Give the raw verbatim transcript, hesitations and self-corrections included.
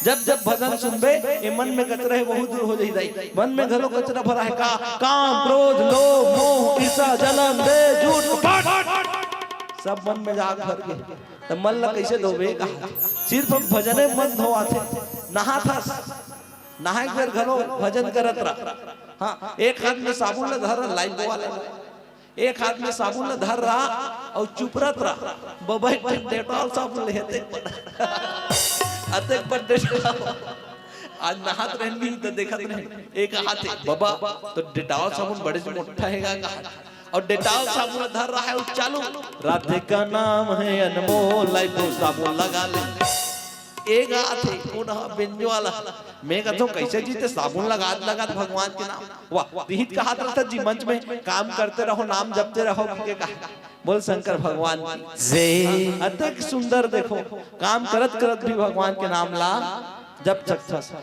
जब जब भजन सुनबे, ये मन में कचरा हे, वहू दूर हो जाही दाई। मन में घलो कचरा भरा हे का? काम, क्रोध, लोभ, मोह, ईर्ष्या, जलन, द्वेष, झूठ, कपट, सब मन में जाग भर गे। त मन ला कइसे धोबे का? सिर्फ भजने मन धोवाथे। नहात हस, नहाए के बेर घलो भजन करत रह। हाँ, एक हाथ में साबुन ला धर, Lifebuoy वाला, एक हाथ में साबुन ला धर रह अउ चुपरत रह। बबा एक ठन Dettol साबुन ले, अतेक बड़, अतेक बड़ Dettol। आज नहात रहेन त देखत रहेन, एक हाथ हे, बबा, तो Dettol साबुन बड़े से मोटा हे गा, कहा। अउ Dettol साबुन धर रह हे, अउ चालू, राधे का नाम है अनमोल, Lifebuoy साबुन लगा ले। एक हाथ हे, कोन ह? बेंजो वाला। मैं कहत हूँ, कइसे जी ते साबुन लगात लगात भगवान के नाम? वाह, तिही त कहात रहिथे जी मंच में, काम करते रहो, नाम जपते रहो, के कहा। बोल शंकर भगवान की जय। अतेक सुंदर, देखो, काम करत करत भी भगवान के नाम ला जप सकथस।